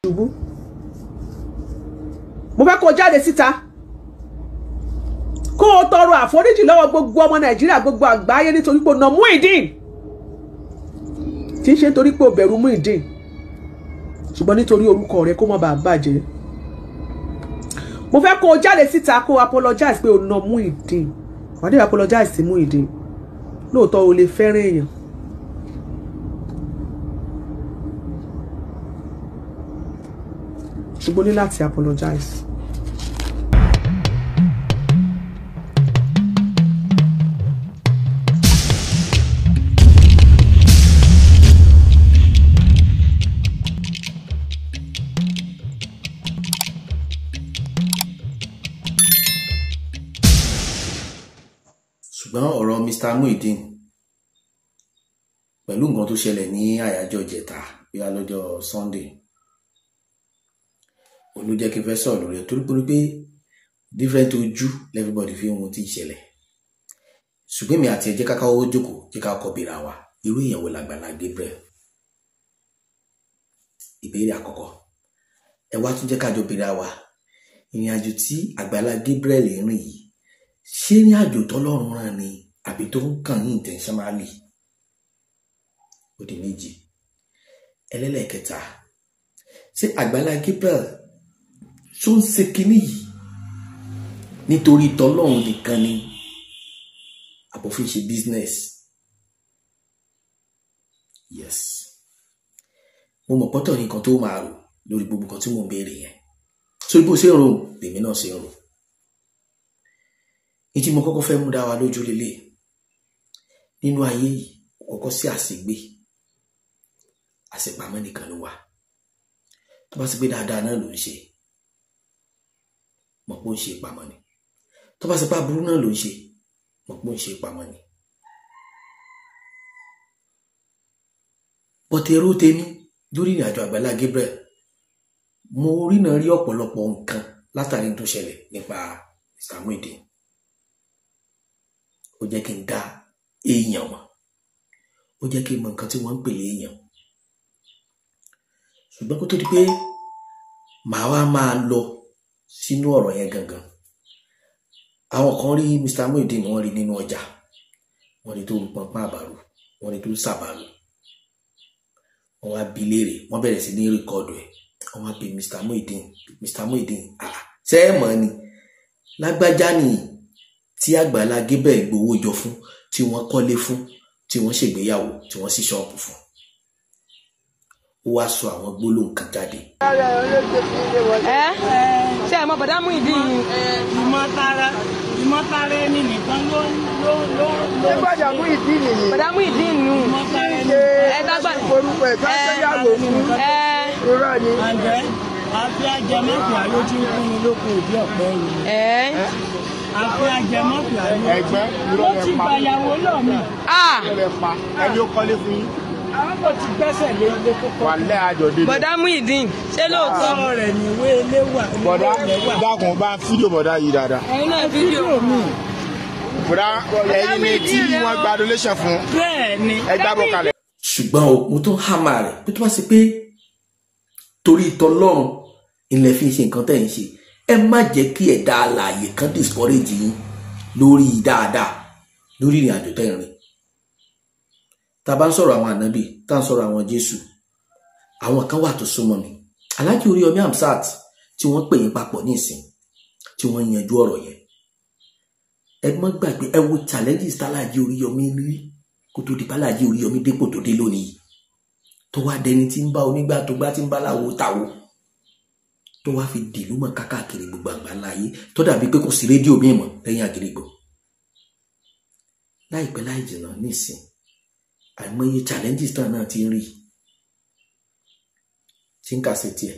Ṣubú. Mo fẹ́ kó o jáde síta, kó o tọrọ àforíjì lọ́wọ́ gbogbo ọmọ Nàìjíríà, gbogbo àgbáyé, nítorí pé o nà Muyideen. Tí ń ṣe nítorí pé o bẹ̀rù Muyideen, ṣùgbọ́n nítorí orúkọ rẹ kó má bàa bàjẹ́. Mo fẹ́ kó o jáde síta kó o apologize pé o nà Muyideen. Wàá dé apologize sí Muyideen. Lóòótọ́ o lè fẹ́ràn èèyàn, ṣùgbọ́n ní láti apologize. Ṣùgbọ́n ọ̀rọ̀ Mr. Muyideen pẹ̀lú nǹkan tó ṣẹlẹ̀ ní àyájọ́ ìjẹta bíi lọ́jọ́ Sunday, òun ló jẹ́ kí n fẹ́ sọ̀rọ̀ lórí ẹ̀, torí pé different ojú everybody fi ohun tí ń ṣẹlẹ̀. Ṣùgbọ́n èmi àti ẹ jẹ́ ká káwọ́ jókòó, jẹ́ ká kọ́ bèèrè àwa irú èèyàn wo l'Àgbàlá Gabriel. Ìbéèrè àkọ́kọ́, ẹ wá tún jẹ́ ká jọ bèèrè àwa, ìrìn àjò tí Àgbàlá Gabriel ń rìn yìí, ṣé ní àjò tọ́lọ́run rán ni àbí tó ń kàn ní intentionally? Ó di méjì. Ẹlẹ́lẹ́kẹta, ṣé Àgbàlá Gabriel tó ń ṣe kinní yìí nítorí tọ́lọ́run nìkan ni àbòfin ṣe business? Yes, mo mọ̀ pọ́tọ̀ ní nǹkan tó máa rò lórí gbogbo nǹkan tí mò ń béèrè yẹn. Sórí bó ṣe ń rò lèmi náà ṣe ń rò. Ní tí mo kọ́kọ́ fẹ́ mú dá wa lójú lélẹ̀, nínú ayé yìí kọ́kọ́ sí àṣegbé, àṣepamọ́ nìkan ló wà. Tó bá sì pé dáadáa náà ló ń ṣe, mọ̀ pé ó ń ṣe pamọ́ ni. Tó bá sì pé aburú náà ló ń ṣe, mọ̀ pé ó ń ṣe pamọ́ ni. Bọ́tẹ̀rù tèmi lórí ìrìn àjò Àgbàlá Gabriel, mo rí náà rí ọ̀pọ̀lọpọ̀ nǹkan látàrí tó ṣẹlẹ̀ nípa Mr. Muyideen. Ó jẹ́ kí n dá èèyàn mọ̀, ó jẹ́ kí n mọ nǹkan tí wọ́n ń pè léèyàn. Ṣùgbọ́n kó tó di pé màá wá máa lọ sínú ọ̀rọ̀ yẹn gangan, àwọn kan rí Mr. Muyideen, wọ́n rí nínú ọjà, wọ́n rí tó ń pọnpọ́n àbàrò, wọ́n rí tó ń sàbàrò. Wọ́n wá bi léèrè, wọ́n bẹ̀rẹ̀ sí ní rìkọ́dù ẹ̀. Wọ́n wá bi Mr. Muyideen, Mr. Muyideen, ṣé ẹ mọ̀ ni lágbájá nìyí tí Àgbàlá Gabriel gbowó jọ fún, tí wọ́n kọ́lé fún, tí wọ́n ṣègbéyàwó, tí wọ́n ṣí ṣọ́ọ̀bù fún. Ó wá sọ àwọn gbólóhùn kan jáde. Ẹ ṣe ẹ mọ bọ̀dá Muyideen ni. Ìmọ̀tara ẹni nìkan ló ló ló. Ṣé bọ̀dá Muyideen nìyí? Bọ̀dá Muyideen nù. Ẹ dágbà orúkọ ẹ̀ tó ń gbéyàwó fún. Irọ́ ni. Àǹdẹ́ àfi ajẹmọ́pì àlójú ń kún ni lóko òbí ọ̀pẹ yìí. Àfi ajẹmọ́pì àlójú. Ẹgbẹ́ irọ́ Ó lẹ ti pa. gbàyàwó lọ mi. Irọ́ lẹ pa. Ẹni ó kọ́lé fún yín. Àwọn kò ti gbẹ́sẹ̀ lé ilé kókó. Wà lẹ́ àjọ délé. Bọ̀dá Muyideen ṣé lóòótọ́? Ọ̀rọ̀ rẹ̀ ní ìwé ilé wà. Bọ̀dá dákun bá fídíò bọ̀dá yìí dáadáa. Ẹ̀yin náà fídíò. Bọ̀dá ẹ̀yin ni tí wọ́n gba donation fún. Bẹ́ẹ̀ ni. Ẹ gbábọ̀ kalẹ̀. Ṣùgbọ́n o, mo tún hàmà rẹ̀ pé tó bá ṣe pé torí tọlọ́run ilẹ̀ fi ṣe nǹkan tẹ̀ ń ṣe, ẹ má jẹ́ kí ẹ̀dá alààyè kan discourage yín lórí dáadáa lórí ìrìn àjò tẹ̀ ń rìn. Tá a bá ń sọ̀rọ̀ àwọn ànábì, tá a ń sọ̀rọ̀ àwọn Jésù, àwọn kan wà tó súnmọ́ mi, Alhaji Oríyọmí Hamzat tí wọ́n pè yín papọ̀ ní ìsìn tí wọ́n yanjú ọ̀rọ̀ yẹn. Ẹ má gbàgbé, ẹ wo challenges tálájì Oríyọmí rí kó tó di bálájì Oríyọmí dépò tó dé lónìí, tó wá dẹni tí ń bá onígbà tó gbá tí ń bá láwo táwo, tó wá fi dìlú mọ̀ kákàkiri gbogbo àgbáńlá ayé, tó dàbí pé kò sí rédíò míì mọ́ lẹ́yìn Àgídìgbò. Láìpẹ́ láì jìnnà nísìn, àìmọye challenges tán náà ti ń rí, tí ń kà sí tiẹ̀,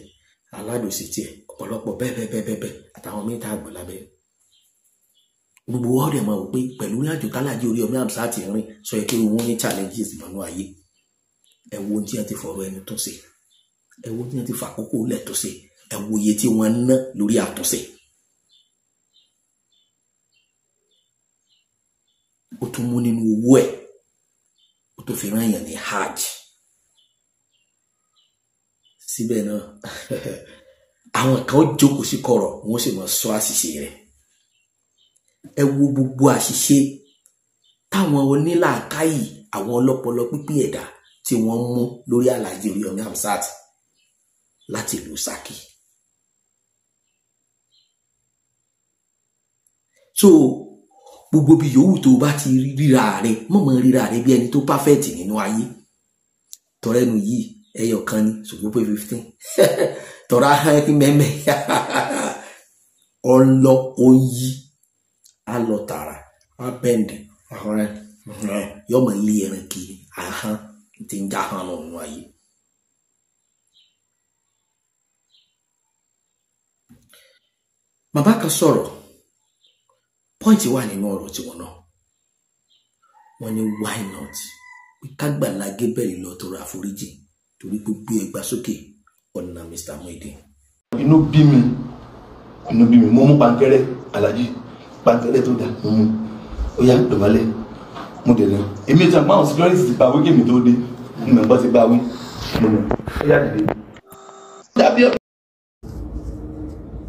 aládùn sí tiẹ̀, ọ̀pọ̀lọpọ̀ bẹ́ẹ̀ bẹ́ẹ̀ bẹ́ẹ̀ bẹ́ẹ̀ àtàwọn míì tá a gbọ́ lábẹ́. Gbogbo wa dẹ̀ máa wò pé pẹ̀lú ní àjò tálájì Oríyọmí Hamzat rìn sọ yẹ kí wọ́n ní challenges mọ́nú ayé. Ẹ wo ohun tí wọ́n ti fọ̀rọ̀ ẹnu tó ṣe, ẹ wo ohun tí wọ́n ti fàkókò lẹ̀ tó ṣe, ẹ wo iye tí wọ́n ná lórí àtúnṣe. Ó tún mú nínú owó ẹ̀, ó tó fi rán èèyàn ní hajj. Síbẹ̀ náà àwọn kan ó jókòó sí kọ̀rọ̀, wọ́n sì máa sọ àṣìṣe rẹ̀. Ẹ wo gbogbo àṣìṣe táwọn onílàákàyè, àwọn ọlọ́pọlọ pípé ẹ̀dá tí wọ́n mú lórí Alhaji Oríyọmí Hamzat láti ìlú Ṣakí. So gbogbo bí yòówù tó bá ti ríra rẹ, mọ̀mọ́ ríra rẹ bí ẹni tó pàfẹ́ẹ̀tì nínú ayé. Tọrẹnu yìí ẹyọ kan ni, ṣùgbọ́n pé 15 tọrọ ahọ́n kí mẹ́mẹ́ ọlọ oyi alọ tààrà abẹ́ǹdì ọ̀rẹ́ yọmọ ilé ẹran kiri ahọ́n ti ń já hàn nínú ayé. Bàbá kan sọ̀rọ̀, pọ́ìntì wà nínú ọ̀rọ̀ tiwọn náà. Wọ́n ní why not pé kágbàlá Gabriel lọ tọrọ àforíjì torí gbogbo ẹgbà sókè ọ̀nà Mr. Muideen. Inú bí mi, mo mú pankẹ́rẹ́ Alhaji, pankẹ́rẹ́ tó dà mo mú, ó yá dọ̀bálẹ̀, mo dẹ̀ lọ. Èmi ti àpá àwọn security ti bá wí kí èmi tó dé, mo mọ̀ bọ́ ti bá wí, mo lọ, ó yá dìde.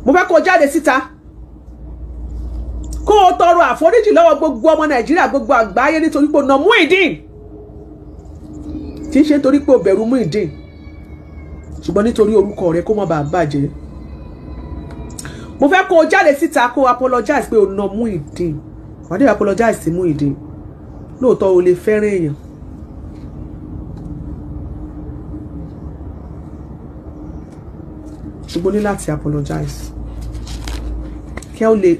Mo fẹ́ kó jáde síta kó o tọrọ àforíjì lọ́wọ́ gbogbo ọmọ Nàìjíríà, gbogbo àgbáyé, nítorí pé o nà Muideen. Tí ń ṣe nítorí pé o bẹ̀rù Muideen, ṣùgbọ́n nítorí orúkọ rẹ kó má bàa bàjẹ́. Mo fẹ́ kó o jáde síta kó o apologize pé o nà Muideen. Wàá dé apologize sí Muideen. Lóòótọ́ o lè fẹ́ràn èèyàn, ṣùgbọ́n ní láti apologize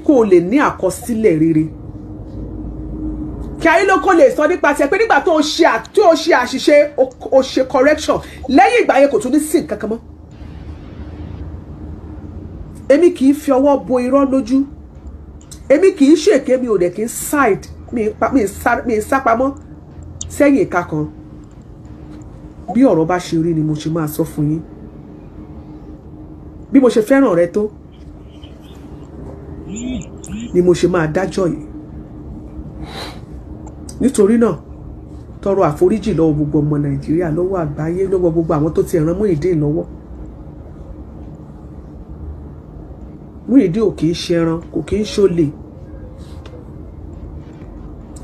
kó o lè ní àkọsílẹ̀ rere, kí ayé ló kó lè sọ nípa tiẹ̀ pé nígbà tó o ṣe àṣìṣe o ṣe correction, lẹ́yìn ìgbà yẹn kò tún ní sí nǹkan kan mọ́. Èmi kì í fi ọwọ́ bo irọ́ lójú, èmi kì í ṣèké, mi ò dẹ̀ kì í side, mi ì sápamọ́ sẹ́yìn ìka kan. Bí ọ̀rọ̀ bá ṣe rí ni mo ṣe máa sọ fún yín. Bí mo ṣe fẹ́ràn rẹ tó ni mo ṣe máa dájọ́ yìí. Nítorí náà tọrọ àforíjì lọ́wọ́ gbogbo ọmọ Nàìjíríà, lọ́wọ́ àgbáyé, lọ́wọ́ gbogbo àwọn tó ti ràn Muyideen lọ́wọ́. Muyideen ò kì í ṣẹran, kò kì í ṣolè,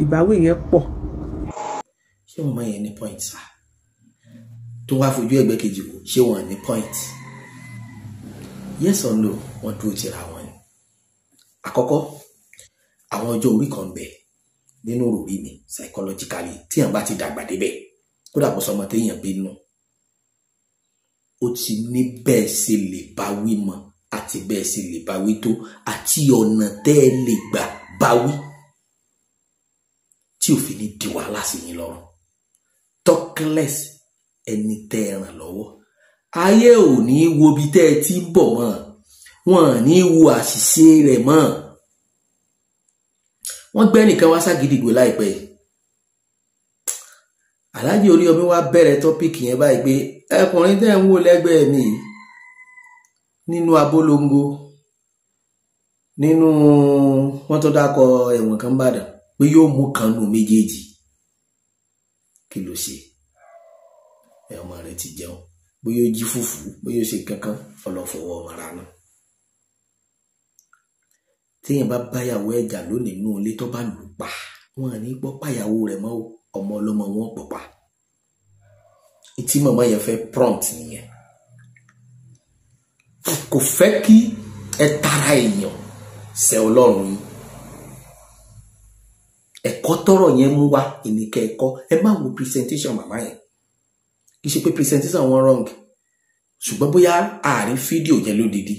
ìbáwí yẹn pọ̀. Ṣé wọn máa yẹn ní point sá? Tó wá fojú ẹgbẹ́ kejì wò, ṣé wọn ní point? Yes or no, wọ́n dúró tira wọn ni. Àkọ́kọ́, àwọn ọjọ́ orí kan bẹ nínú òròrí mi psychologically tí èèyàn bá ti dàgbà débẹ̀, kódà kó sọmọ téèyàn bínú, ó ti ní bẹ́ẹ̀ ṣe lè bá wí mọ́ àti bẹ́ẹ̀ ṣe lè bá wí tó àti ọ̀nà tẹ́ ẹ lè gbà bá wí tí òfin ní di wàhálà sí yín lọ́rùn. Talkless ẹni tẹ́ ẹ ràn lọ́wọ́, ayé ò ní wo ibi tẹ́ ẹ ti ń bọ̀ mọ́, wọn ní wo àṣìṣe rẹ̀ mọ́. Wọ́n gbé ẹnìkan wá ságídígbò láìpẹ́ yìí. Alhaji Oríyọmí wá bẹ̀rẹ̀ tọ́pìkì yẹn báyìí pé ẹkùnrin tẹ́ ń wò lẹ́gbẹ̀ẹ́ mi nínú abólongo, nínú wọ́n tó dákọ̀ ẹ̀wọ̀n kan bàdàn, pé yóò mú kan nù méjèèjì. Kí ló ṣe? Ẹ ọmọ rẹ ti jẹun, bóyá ó jí fùfú, bóyá ó ṣe kankan, ọlọ́fọwọ́ ọmọ ara náà. Téèyàn bá báyàwó ẹ̀jà lónìí nínú ilé tó bá lù pa, wọn à ní gbọ́ páyàwó rẹ̀ mọ́, ọmọ ọlọ́mọ wọn pọ̀ pa. Etí màmá yẹn fẹ́ prompt nìyẹn. Kò fẹ́ kí ẹ tara èèyàn ṣẹ Ọlọ́run yín. Ẹ̀kọ́ tọ́rọ̀ yẹn mú wá ìníkẹ́ ẹ̀kọ́. Ẹ má wo presentation màmá yẹn. Kì í ṣe pé presentation wọn wrong, ṣùgbọ́n bóyá àárín fídíò yẹn lódidi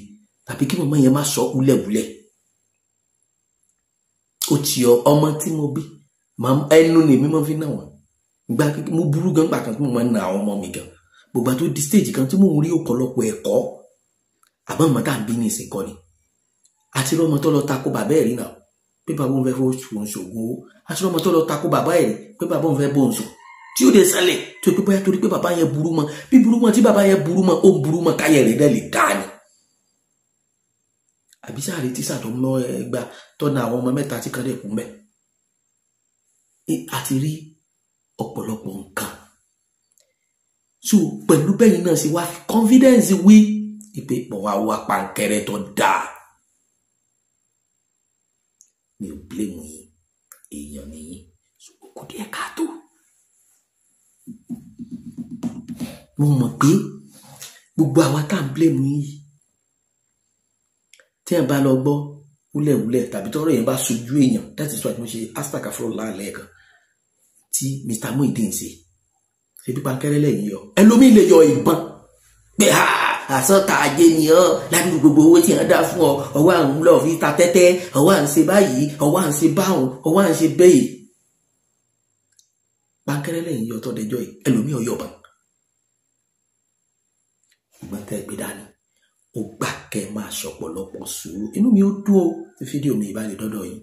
tàbí kí màmá yẹn má sọ wúlẹ̀wúlẹ̀. Ó ti ọ ọmọ tí mo bí, ẹnu ni èmi máa fi nà wọ́n. Ìgbà mo burú gan gbà kan tí mo máa ń na àwọn ọmọ mi gan. Gbogbo àti ó di stage kan tí mò ń rí ọ̀pọ̀lọpọ̀ ẹ̀kọ́. Àmọ́ ọmọ tá à ń bí ní ìsìnkọ́ ni. Àti ọmọ tó lọ tako bàbá ẹ̀ rí náà pé bàbá òun fẹ́ fún òun ṣògùn owó. Àti ọmọ tó lọ tako bàbá ẹ̀ rí pé bàbá òun fẹ́ bóun sùn. Tí ó dé sálẹ̀ tó pé bóyá torí pé bàbá yẹn burú mọ́, bí burú mọ́ tí bàbá yẹn burú mọ́, ó burú mọ́ káyẹ̀ rẹ̀ dẹ̀ lè dá ni. Àbí sáàrí tíṣà tó ń lọ ẹgbà tọ́nà àwọn ọmọ mẹ́ta tí kan dẹ̀ kú mẹ́. Àti rí ọ̀pọ̀lọpọ̀ nǹkan. So pẹ̀lú bẹ́yìn náà ṣe wá confidence wí ìpè pọ̀ wá wá pankẹ́rẹ́ tó dáa. Mi ò blame yín, èèyàn ni yín, ṣùgbọ́n kò díẹ̀ káàtó. Mo mọ̀ pé gbogbo àwa tá à ń blame yín tí ẹ̀ bá lọ gbọ́ wúlẹ̀wúlẹ̀ tàbí tọ́rọ̀ yẹn bá sojú èèyàn, that is why mo ṣe hashtag afro láàlẹ́ kan tí Mr. Muideen ṣe. Ṣebí pankẹ́rẹ́ lẹ́yìn yọ, ẹlòmíì lè yọ ìbọn pé ha àsọta ajé ni ọ ládùúgbò gbogbo owó tí wọn dá fún ọ, ọwọ́ à ń lọ fi ta tẹ́tẹ́, ọwọ́ à ń ṣe báyìí, ọwọ́ à ń ṣe báwọn, ọwọ́ à ń ṣe bẹ́yìí. Pankẹ́rẹ́ lẹ́yìn yọ tọ́dẹjọ́ yìí, ẹlòmíì ọyọ̀ bàn. Ṣùgbọ́n tẹ́ gbé dání, ó gbà kẹ́ máa ṣọ̀pọ̀lọpọ̀ sùúrù. Inú mi ó dùn ó tí fídíò mi ìbá lè dọ́dọ̀ yín.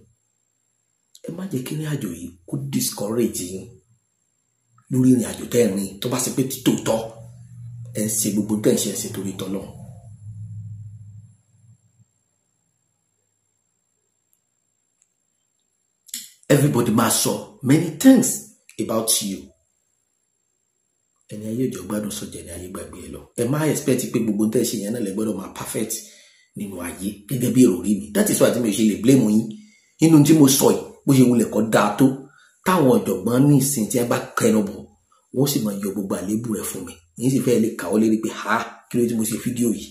Ẹ má jẹ́ kí ìrìn àjò yìí kó discourage yín lórí ìrìn àjò tẹ́ ẹ̀ rìn, tó bá ṣe pé títòótọ́ ẹ ń ṣe gbogbo tẹ́ ẹ̀ ń ṣe, ẹ̀ ṣe torí tọ́lọ́run. Everybody máa sọ many things about you. Ẹni ayé ìjọ gbádùn sọjẹ ẹni ayé gbàgbé ẹ lọ. Ẹ má expect pé gbogbo tẹ́ ẹ ṣe yẹn náà lè gbọ́dọ̀ máa perfect nínú ayé gẹ́gẹ́ bí èrò rí mi. That is why tí mi ò ṣe lè blame yín nínú tí mo sọ yìí, bó ṣe wulẹ̀ kọ́ dáa tó táwọn ọ̀jọ̀gbọ́n ní ìsìn tí ẹ bá kẹnu bọ̀, wọ́n sì máa yọ gbogbo àléébù rẹ̀ fún mi. Yín sì fẹ́ lè kà ó lérí pé ha kí ló tí mo ṣe fídíò yìí.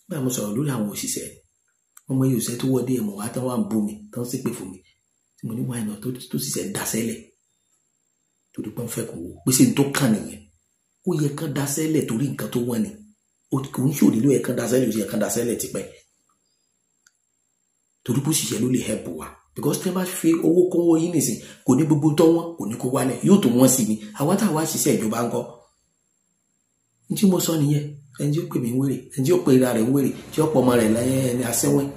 Báyìí mo sọ̀rọ̀ lórí àwọn òṣìṣẹ́, wọ́n mọ iye òṣìṣẹ́ tó wọ́dé ẹ̀mọ̀ wá tán wà ń bú mi, tán sì pè fún mi tí mo ní wáìnà tó ṣiṣẹ́ dasẹ́lẹ̀ torí pé wọ́n fẹ́ kó wò pèsè tó kàn nìyẹn. Ó yẹ kán dasẹ́lẹ̀ torí nǹkan tó wọ́n ni, kò ń ṣòrí ló yẹ kán dasẹ́lẹ̀, ó sì yẹ kán dasẹ́lẹ̀ tipẹ́ torí pé òṣìṣẹ́ ló lè help wa. Because tẹ́ bá fi owó kówó yín nìsín, kò ní gbogbo tọ́ wọn, kò ní kó wálẹ̀, yóò tó wọ́n sí ni. Àwa táwa ṣiṣẹ́ ìjọba ń kọ́. Ní tí mo sọ nìyẹn, ẹni tí ó pè mí ń wèrè, ẹni tí ó pè ra rẹ̀ ń wèrè, tí ó pọ̀ ọmọ rẹ̀ lẹ́yìn ẹni asẹ́wẹ́n.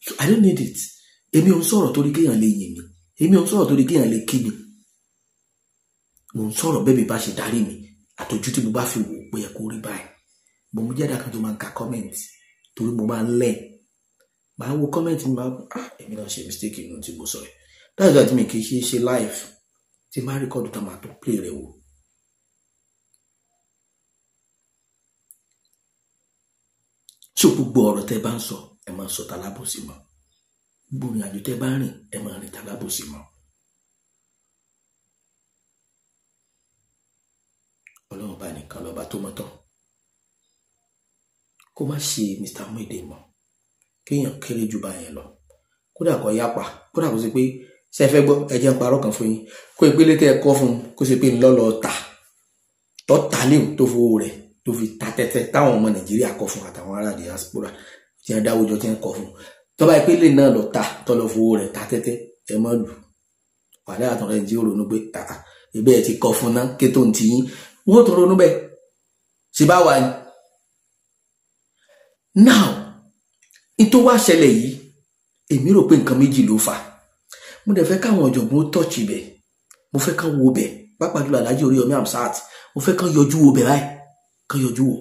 So I don't need it. Èmi ò ń sọ̀rọ̀ torí kéèyàn lè yìn mí, èmi ò ń sọ̀rọ̀ torí kéèyàn lè kí mi. Mo ń sọ̀rọ̀ bẹ́ẹ̀ mi bá ṣe darí mi, àtọ́jú tí mo bá fi wò pé ẹ kó rí báyìí. Mo mú jẹ́dá kan tó máa ń ka comment torí mo máa ń lẹ̀. Màá wo comment mi, máa èmi náà ṣe mistake inú tí mo sọ yìí. That's why mi kì í ṣe live tí máa record tán máa tó play rẹ̀ wò. So gbogbo ọ̀rọ̀ tẹ́ bá ń sọ, ẹ máa sọ talábòsí mọ́. Gbogbo ìrìn àjò tẹ́ bá ń rìn, ẹ máa rìn talábòsí mọ́. Ọlọ́run bá nìkan lọ́ba tó mọ́ tán. Kó má ṣe Mr. Muideen mọ́. Kéèyàn kéré jù báyẹn lọ. Kódà kó yápa, kódà kó ṣe pé ṣe fẹ́ gbọ́, ẹ jẹ́ ń parọ́ kan fún yín. Kó ìpele tẹ́ ẹ kọ́ fún un, kó ṣe pé ńlọ́lọ́ ta. Tọ́ ta léwu tó fowó rẹ̀ tó fi ta tẹ́tẹ́ táwọn ọmọ Nàìjíríà kọ́ fún àtàwọn ará diaspora tí wọ́n dáwọ́jọ tí wọ́n kọ́ fún. Tọ́ba ìpele náà lọ ta, tọ́ lọ fowó rẹ̀ ta tẹ́tẹ́, ẹ má lù. Wàhálà àtọ̀rẹ́ ẹ̀ ń tí ó ronú pé ibẹ̀ ẹ ti kọ́ fún ná ké tó ń ti yín. Wọ́n tó ronú bẹ́ẹ̀. Ṣé bá wà ní? Now, n tó wá ṣẹlẹ̀ yìí, èmi rò pé nǹkan méjì ló fà. Mo dẹ̀ fẹ́ káwọn ọ̀jọ̀gbọ́n ó tọ́ọ̀chì bẹ̀. Mo fẹ́ kán wo bẹ̀, pàápàá jùlọ Alhaji Oríyọmí Hamzat. Mo fẹ́ kán yọjú wo bẹ̀ báyìí, kán yọjú wo.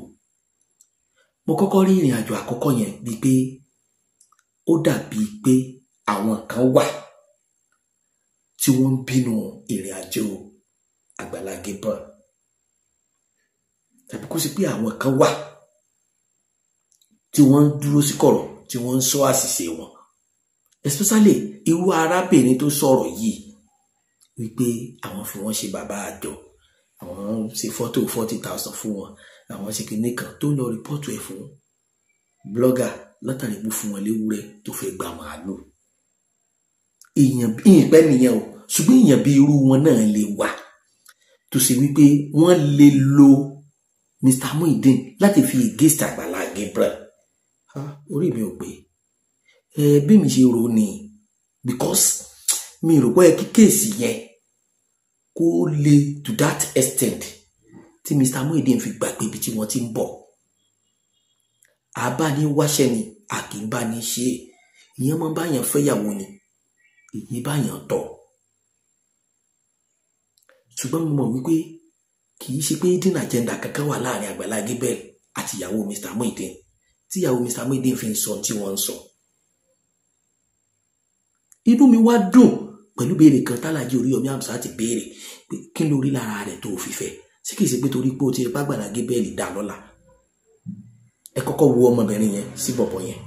Mo kọ́kọ́ rí ìrìn àjò àkọ́kọ́ yẹn bíi pé ó dàbíi pé àwọn kan wà tí wọ́n ń bínú ìrìn àjò Àgbàlá Gabriel. Tàbí kó sì pé àwọn kan wà tí wọ́n ń dúró sí kọ̀rọ̀, tí wọ́n ń sọ àṣìṣe wọn. Especially irú arábìnrin tó sọ̀rọ̀ yìí wípé àwọn fi wọ́n ṣe bàbá àjọ, àwọn ṣe fọ́tò 40,000 fún wọn, àwọn ṣe kinní kan tó ń lọ rìpọ́tù ẹ̀ fún blogger látàrí pé fún wọn léwúrẹ́ tó fẹ́ gba màálù. Èèyàn ìpẹ́ nìyẹn o, ṣùgbọ́n èèyàn bí irú wọn náà lè wà tó ṣe wípé wọ́n lè lo Mr. Muideen láti fi against Àgbàlá Gabriel. Orí mi ò pé bí mi ṣe rò ni, because mi rò pé kí kéèsì yẹn kó le to that extent tí Mr. Muideen fi gbàgbé ibi tí wọ́n ti ń bọ̀. Àbáni wáṣẹ́ ni, a kì í bá ní ṣe é. Ìyẹn máa ń bá yàn fẹ́yàwó ni, èyí bá yàn tọ̀. Ṣùgbọ́n mo mọ̀ wípé kì í ṣe pé hidden agenda kankan wà láàrin Àgbàlá Gabriel àti ìyàwó Mr. Muideen tí ìyàwó Mr. Muideen fi ń sọ tí wọ́n ń sọ. Inú mi wá dùn Pẹ̀lú béèrè kan tálàjì Oríyọmí Hamzat ti béèrè pé kí ló rí lára rẹ̀ tó fi fẹ́, ṣé kìí ṣe pé torí pé ó ti rí pàgbàlá Gabriel dá lọ́la. Ẹ kọ́kọ́ wo ọmọbìnrin yẹn sí bọ̀bọ̀ yẹn.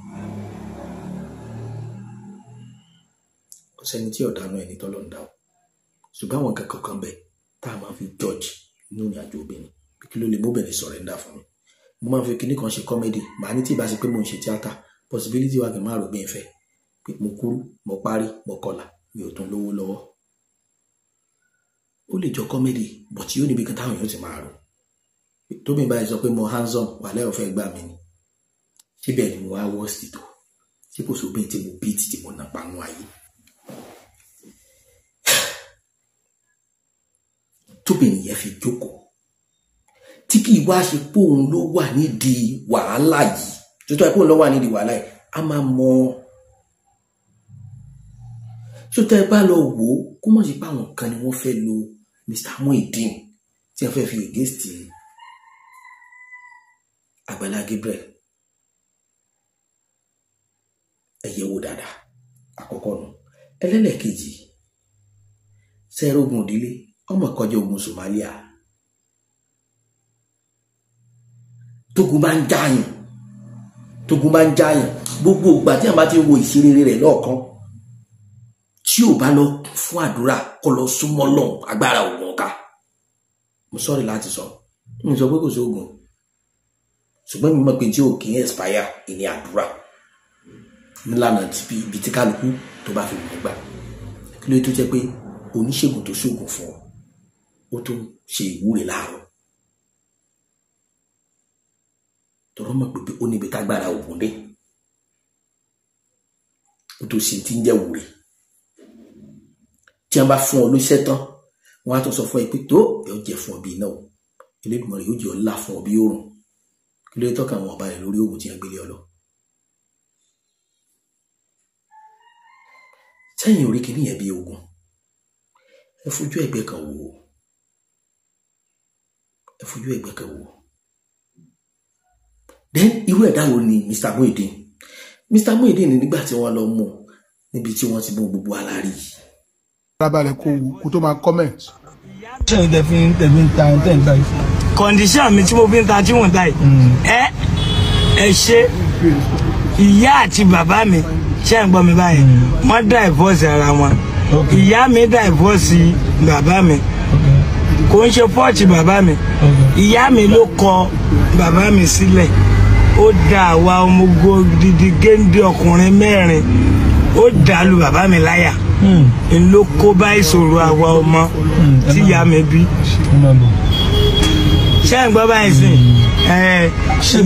Kò sẹ́ni tí ọ̀dánù ẹni tọ́lọ́ ń dá o, ṣùgbọ́n àwọn nǹkan kankan bẹ̀ tá a máa fi judge nínú ìrìn àjò obìnrin pé kí ló lè móbìnrin surrender fún mi. Mo máa ń fi kinní kan ṣe comedy, màá ní tí ìbá ṣe pé mò ń ṣe tíátà, possibility wà kí n má rò bí n fẹ́, pé mo kúrú, mo parí, mo kọlà, mi ò tún lówó lọ́wọ́. Ó lè jọ comedy, but yóò níbi kan táwọn èèyàn ti máa rò. Tóbi báyìí sọ pé mo handsome, wà lẹ́yìn ọ̀fẹ́ gbà mí ni. Síbẹ̀ ni mo wá worst tó, ṣé kò sóbìn tí mo beat tí mo nà panu ayé. Tóbìnrin yẹn fi jókòó tí kì í wá ṣe pé òun ló wà nídìí wàhálà yìí, tó tọ́ ẹ pé òun ló wà nídìí wàhálà yìí, a máa mọ. Tó tẹ́ ẹ bá lọ wò ó, kó mọ̀ sí pé àwọn kan ni wọ́n fẹ́ lo Mr. Muideen tí wọ́n fẹ́ fi against Àgbàlá Gabriel. Ẹ yẹ̀ wò dáadáa, àkọ́kọ́ nù. Ẹlẹ́lẹ́kejì, sẹ́rógun òdílé ọmọ kọjá ogun Somalia. Tógun bá ń jáyàn, tógun bá ń jáyàn, gbogbo ìgbà tí a bá ti wo ìṣeré rẹ̀ lọ́ọ̀kan, tí ò bá lọ fún àdúrà kó lọ súnmọ́ lọ́hùn, agbára ògùn ká. Mo sọ̀rọ̀ láti sọ, mo sọ pé kò sí ògùn, ṣùgbọ́n mi mọ̀ pé tí ò kì í expire ìní àdúrà nílànà ibi tí kálukú tó bá fi mọ̀ gbà. Kí ló tó jẹ́ pé oníṣègùn tó ṣoògùn fún ọ, ó tún ṣe ìwúre láàárọ̀, tọrọ mọ̀ pé ó níbi tágbára ògùn dé, ó tó ṣe tí ń jẹ́ wúre. Tí wọ́n bá fún ọ lóṣẹ́ tán, wọ́n á tún sọ fún ẹ pé tó yóò jẹ fún ọ bí iná o, Elédùmarè yóò jẹ ọ lá fún ọ bí òrùn. Kí ló tọ́ka àwọn ọba rẹ̀ lórí ògùn tí wọ́n gbélé ọ lọ? Sẹ́yìn orí kìíní yẹn bí ogun, ẹ fojú ẹ̀gbẹ́ kan wò ó, ẹ fojú ẹ̀gbẹ́ kan wò ó. Then irú ẹ̀dá wo ni Mr. Muideen? Mr. Muideen nígbà tí wọ́n lọ mú níbi tí wọ́n ti mú gbogbo alárí yìí. Arábàlẹ̀ kò wù kó tó máa comment. Ṣé o tẹ fi ń ta tẹ̀ ń ta yìí? Condition mi tí mo fi ń ta tí mò ń ta yìí. Ẹ ṣe ìyá àti bàbá mi ṣé ń gbọ́ mi báyìí? Wọ́n divorce ara wọn. Ìyá mi divorce bàbá mi. Kò ń ṣe fọ́ọ̀tì bàbá mi. Ìyá mi ló kọ bàbá mi sílẹ̀. Ó da àwa ọmọ odidi géńdé ọkùnrin mẹ́rin, ó dà lu bàbá mi láyà. N ló kó bá ìṣòro àwa ọmọ tí ìyá mi bí. Ṣé ń gbọ́ báyìí sìn?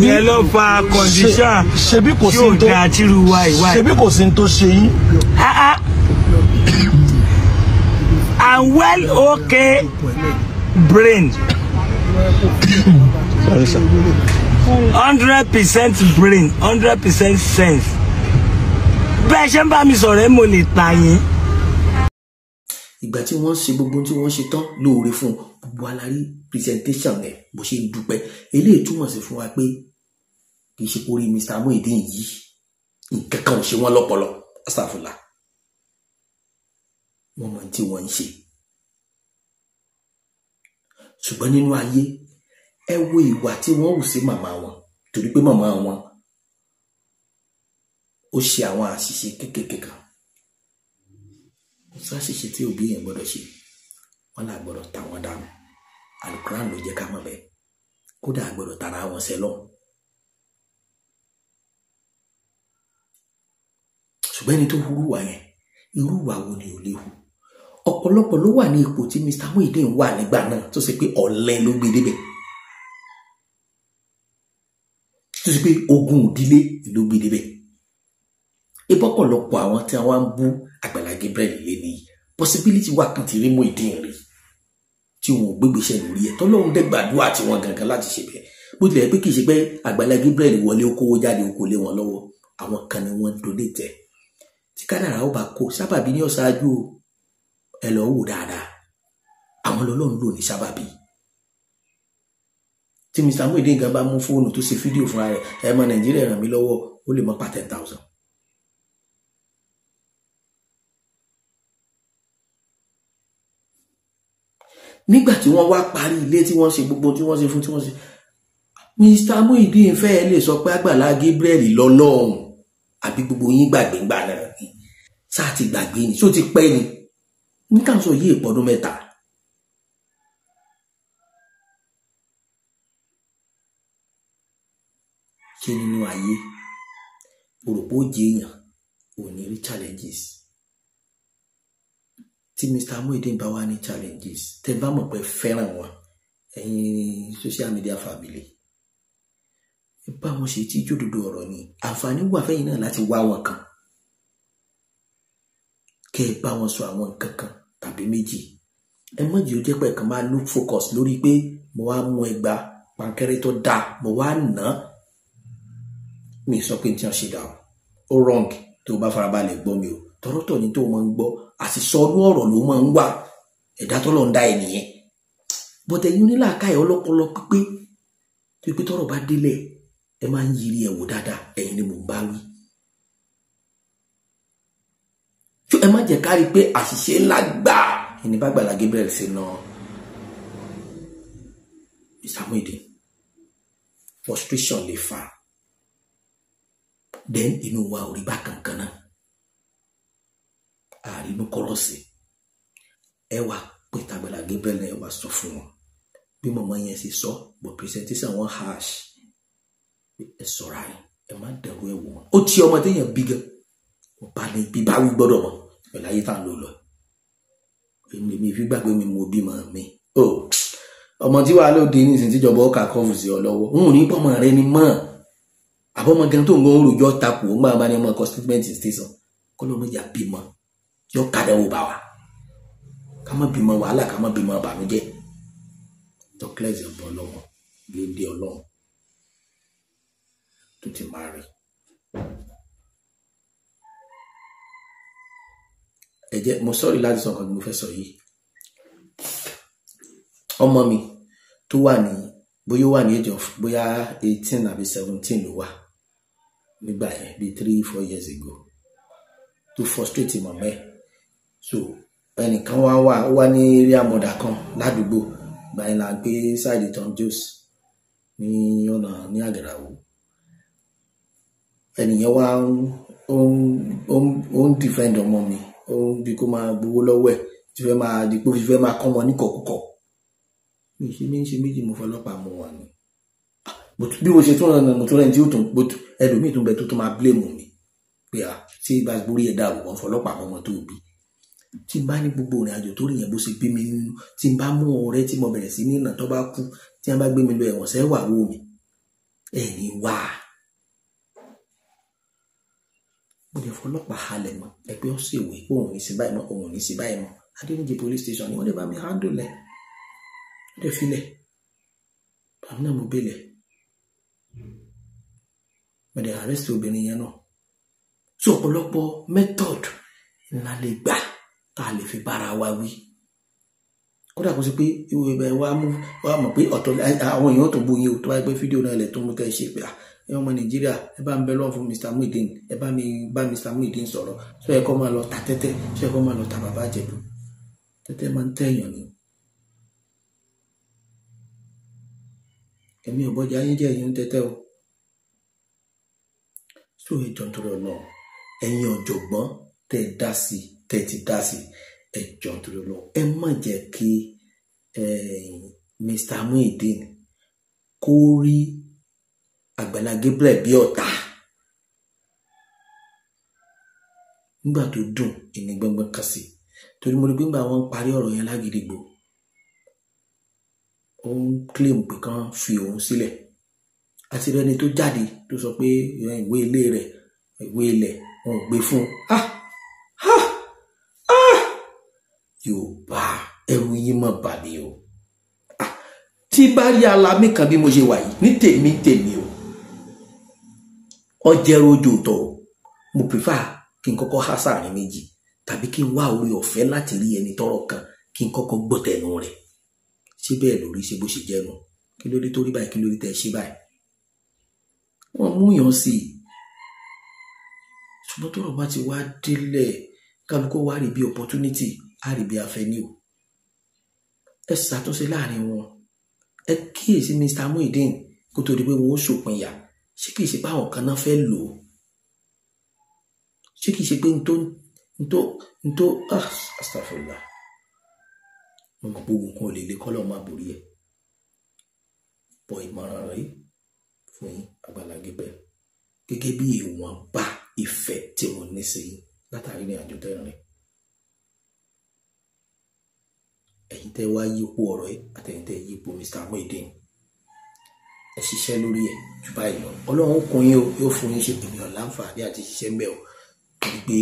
Ìyẹn ló fa condition tí ò dáa tírú wa ìwà. Ṣebí kò sí tó ṣe yín? I'm well okay brain. Sorry, sir. 100% brain, 100% sense. Bẹ́ẹ̀ ṣe ń bá mi sọ̀rọ̀ ẹ́ mo lè ta yín. Ìgbà tí wọ́n ṣe gbogbo tí wọ́n ṣe tán lóore fún gbogbo alárí presentation rẹ̀ bó ṣe ń dúpẹ́. Eléyìí túmọ̀ sí fún wa pé kì í ṣe orí Mr. Muideen yìí nǹkan kan ò ṣe wọ́n lọ́pọlọ, astagfirullah. Wọ́n mọ̀ tí wọ́n ń ṣe. Ṣùgbọ́n nínú ayé, ẹ wo ìwà tí wọ́n hù sí màmá wọn, torí pé màmá wọn ó ṣe àwọn àṣìṣe kéékèèké kan. Kò sí àṣìṣe tí òbí yẹn gbọ́dọ̀ ṣe, wọ́n là gbọ́dọ̀ ta wọ́n dànù. Alukuran ló jẹ́ ká mọ̀ bẹ́ẹ̀. Kódà gbọ́dọ̀ tara wọn sẹ́lọ̀. Ṣùgbọ́n ẹni tó hurú wà yẹn, irú ìwà wo ni ò lè hù? Ọ̀pọ̀lọpọ̀ ló wà ní ipò tí Mr. Muideen wà nígbà náà tó ṣe pé ọ̀lẹ ló gbé débẹ̀, tó ṣe pé ogun ìdílé ló gbé débẹ̀. Ìbọ̀pọ̀lọpọ̀ àwọn tí wọ́n ń bú Àgbàlá Gabriel lé ní possibility wà kan ti rí Muideen rí tí wọn ò gbégbèsè lórí ẹ̀, tọ́lọ́run dẹ̀ gbàdúrà tí wọ́n gangan láti ṣe bẹ́ẹ̀. Bó tilẹ̀ pé kì í ṣe pé Àgbàlá Gabriel wọlé ó kówó jáde ó kó lé wọn lọ́wọ́, àwọn kan ni wọ́n donate ẹ̀. Tí kádàrá ó bá kó sábàbí ní ọ̀ṣáájú o, ẹ lọ wò dáadáa, àwọn lọ́lọ́run lò ní sábàbí. Tí Mr. Muideen gan bá mú fóònù tó ṣe fídíò fúnra rẹ̀, ẹ mọ Nàìjíríà ràn mí lọ́wọ́, ó lè mọ pa 10,000. Nígbà tí wọ́n wá parí ilé tí wọ́n ṣe gbogbo tí wọ́n ṣe fún tí wọ́n ṣe, Mr. Muideen fẹ́ lè sọ pé Àgbàlá Gabriel lọ́lọ́run, àbí gbogbo yín gbàgbé ńgbà náà ni? Sáà ti gbàgbé ni? Ṣó ti pẹ́ ni? Ní ká sọ yìí ìpọ́dún mẹ́ta. Ṣé nínú ayé òròpó jẹ èèyàn ò ní rí challenges? Tí Mr. Muideen bá wá ní challenges, tẹ́ bá mọ̀ pé fẹ́ràn wọn, ẹ̀yin social media family, ẹ bá wọn ṣe tí jódodo ọ̀rọ̀ ni. Àǹfààní wà fẹ́yìn náà láti wá wọn kan, kẹ́ ẹ bá wọn sọ àwọn nǹkan kan tàbí méjì. Ẹ má jẹ́ ó jẹ́ pé kàn máa look focus lórí pé mo wá mú ẹgba pankẹ́rẹ́ tó dáa, mo wá nà á. Mi sọ pé n tí wọn ṣe dà o, ó wrong. Tó o bá farabalẹ̀ gbọ́ mi o, tọ́rọ́tọ̀ ni tó o máa ń gbọ́, àti sọnú ọ̀rọ̀ ló máa ń wà, ẹ̀dá tọ́lọ̀ ń dá ẹ nìyẹn. Bọ́tẹ̀ yín onílàákàyè ọlọ́pọlọ pípé tó pé tọ́rọ̀ bá délẹ̀ ẹ máa ń yiri ẹ̀ wò dáadáa, ẹ̀yin ni mò ń bá wí. Ẹ má jẹ́ ká rí i pé àṣìṣe ńlá gbà ẹni bá Àgbàlá Gabriel ṣe na Mr. Muideen. Frustration lè fà, then inú wa ò rí bákan kan náà, àrínú kọ́rọ́sì. Ẹ wá pé tàgbàlá Gabriel náà, ẹ wá sọ fún wọn bí mọ̀mọ́ yẹn ṣe sọ, but presentation wọn harsh. Ẹ sọ̀rọ̀ ayé, ẹ má dẹ̀rù ẹ wò wọn. Ó ti ọmọ téèyàn bí gan, ọba ní bíbá wí gbọ́dọ̀ mọ̀ pẹ̀lú ayé tá à ń lò lọ. Èmi fi gbàgbé mi mo bímọ mi. Ọmọ tí wàá lóde nísìnyí tíjọba ọkà kọfù sí ọ lọ́wọ́, n ò ní pọ́nmọ rẹ ni mọ́. Àbọ̀mọ gan tó ń gbọ́n rojọ́ takò, ó máa bá ní ọmọ constituent station kọ́ ló méjà bímọ yọ kàdánwò bá wa. Ká má bímọ wàhálà, ká má bímọ ìbànújẹ́. Tọ́kílẹ̀sì ọ̀bọ ọlọ́mọ lédè ọlọ́run tó ti máa rí. Ẹ jẹ́ mo sọ́rí láti sọ nǹkan tí mo fẹ́ sọ yìí. Ọmọ mi tó wà ní bóyá ó wà ní age of bóyá 18 àbí 17 ló wà nígbà yẹn, bíi 3-4 years ago, tó frustrate màmá ẹ̀. So ẹnìkan wá wà, ó wà ní area mother kan ládùúgbò gbà yẹn là ń gbé side Tom Jones ní ọ̀nà ní Àgàràwò. Ẹnìyẹn wá ó ń defend ọmọ mi, ó ń bí kó máa gbowó lọ́wọ́ ẹ̀, tí fẹ́ máa di pé ó fẹ́ máa kọ́ wọn ní kọ̀kúkọ̀. Mi ṣe mi ń ṣe méjì, mo fọlọ́pàá mú wọn ni. Bí mo ṣe tún rẹ̀ mo tún rẹ̀ tí ó tún ẹlòmíì tún bẹ tó tún máa blame mi pé à tí bá gbórí ẹ̀ dàrú wọn fọlọ́pàá mọ́ ọmọ tó bí. Tí n bá ní gbogbo ìrìn àjò tó rí yẹn bó ṣe bí mi nínú, tí n bá mú ọ̀rẹ́ tí mo bẹ̀rẹ̀ sí ní ìnà tó bá kú, tí wọ́n bá gbé mi lọ ẹ̀wọ̀n sẹ́ wà wò mí ẹ̀yìn wá. Mo lè fọlọ́pàá halẹ̀ mọ́ ẹ pé ó ṣèwé pé òun ní sí báyìí mọ́, òun ní sí báyìí mọ́. Adéníjì police station ni wọ́n lè bá mi handle ẹ̀, wọ́n lè filẹ̀ bàmí náà mo bẹ̀lẹ̀, mo lè arrest obìnrin yẹn náà. So ọ̀pọ̀lọpọ̀ method ńlá lè gbà tá a lè fi bára wa wí. Kódà kó sí pé ìwé ibẹ̀ wa mú wa mọ̀ pé ọ̀tọ̀ àwọn èèyàn tó bóyin o, tó wáyé pé fídíò náà ilẹ̀ tó mú tẹ́ ṣe pé ẹ ọmọ Nàìjíríà, ẹ bá ń bẹ lọ́wọ́ fún Mr. Muideen, ẹ bá mi bá Mr. Muideen sọ̀rọ̀, sọ ẹ kọ́ máa lọ ta tẹ́tẹ́, sọ ẹ kọ́ máa lọ ta bàbá Ìjẹ̀bú. Tẹ́tẹ́ máa ń tẹ̀yàn ni. Èmi ò bọ́jà yín jẹ́ ẹ̀yin tẹ́tẹ́ o. So ẹ jọ̀ọ́ nítorí Ọlọ́run, ẹ̀yin ọ̀jọ̀gbọ́n tẹ́ dá sí, tẹ́ ti dá sí, ẹ jọ̀ọ́ nítorí Ọlọ́run, ẹ má jẹ́ kí Mr. Muideen kó rí Àgbàlá Gabriel bí ọ̀tá. Nígbà tó dùn ìní gbọ́ngbọ́n kan sí, torí mo rí pé nígbà wọn parí ọ̀rọ̀ yẹn lágídígbò, ó ń claim pé kán fi òun sílẹ̀. Àti rẹni tó jáde tó sọ pé ìwé ilé rẹ̀, ìwé ilẹ̀ wọn ò gbé fún un. Yorùbá ẹrù yín mọ̀ bà mí o. Tí bá rí alamí kan bí mo ṣe wà yìí ní tèmi tèmi o, ọjẹ́rú ojú tọ̀ o, mo prefer kí n kọ́kọ́ há sáàrin méjì tàbí kí n wá orí ọ̀fẹ́ láti rí ẹni tọ́rọ̀ kan kí n kọ́kọ́ gbọ́ tẹnu rẹ̀. Ṣé bẹ́ẹ̀ lórí, ṣe bó ṣe jẹ́nu? Kí ló dé tó rí báyìí? Kí ló dé tẹ́ ṣe báyìí? Wọ́n mú yàn sí i. Ṣùgbọ́n tọ́rọ̀ bá ti wá délẹ̀, kálukú wá rí bí opportunity, á rí bí avenue. Ẹ ṣàtúnṣe láàrin wọn. Ẹ kíyèsí Mr. Muideen kó tó di pé wọn ó ṣòpinya. Ṣé kìí ṣe pé àwọn kan náà fẹ́ lò ó? Ṣé kìí ṣe pé ntó astagfirullah, mo mọ̀ pé ogun kan ò lè lè kọ́lọ̀ máa borí ẹ̀. Bọ̀ ìmọ̀ràn rẹ̀ fún yín Àgbàlá Gabriel, gẹ́gẹ́ bí ìwọ̀nba ìfẹ́ tí mo ní sí yín látàrí ní àjò tẹ́rìn. Ẹ̀yin tẹ́ wá yípo ọ̀rọ̀ yìí àtẹ̀yin tẹ́ yípo Mr. Muideen, ẹ ṣiṣẹ́ lórí ẹ̀ jù báyìí lọ. Ọlọ́run kún yín o, yóò fún yín ṣe. Èmi ò láǹfààní àti ṣiṣẹ́ mbẹ́ o, torí pé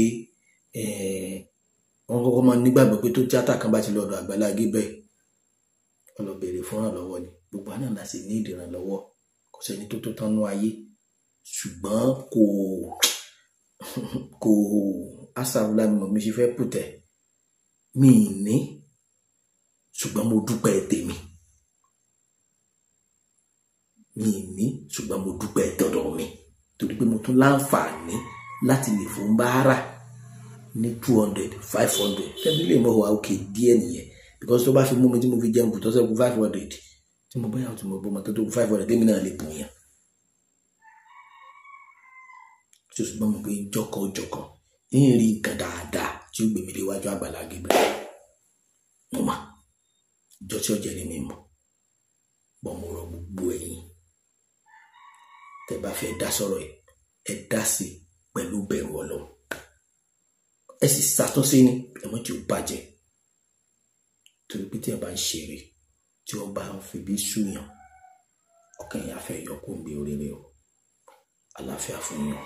wọ́n kọ́kọ́ máa nígbàgbọ́ pé tó tíátà kan bá ti lọ́dọ̀ Àgbàlá Gabriel, ó lọ béèrè fún ìrànlọ́wọ́ ni. Gbogbo àná la sì ní ìdìrànlọ́wọ́, kò sẹ́ni tó tó tán nú ayé. Ṣùgbọ́n kò asàwùlà mi mọ̀ mi ṣe fẹ́ pùtẹ́ mi ní, ṣùgbọ́n mo dúpẹ́ tèmi. Mi ní, ṣùgbọ́n mo dúpẹ́ tọ̀dọ̀ mi, torí pé mo tún láǹfààní láti lè fún báárà ní 200, 500. Tẹ́lẹ̀ lè mọ̀ wá òkè díẹ̀ nìyẹn, because tó bá fi mú mi tí mo fi jẹun kù tó sẹ́kù 500, tí mo bóyá tí mo bọ́ mọ́ tó 500 tèmi náà lè bù yàn. Ṣùgbọ́n mo pé jọkọjọkọ ń rí nǹkan dáadáa tí ó gbèmí léwájú Àgbàlá Gabriel. Mo mà ìjọ tí ọjà ni mi mọ̀, bọ́ mo rọ gbogbo ẹ̀yin tẹ́ bá fẹ́ dá sọ̀rọ̀ yìí, ẹ dá sí pẹ̀lú bẹ̀rù Ọlọ́run, ẹ sì ṣàtúnṣe ní ẹ̀mọ́ tí ó bàjẹ́. Torí pé tí ẹ bá ń ṣeré, tí wọ́n bá ń fi bí súyàn, ọkàn yẹn á fẹ́ yọ kó ń gbé oríire o. Àlàáfíà fún yín o.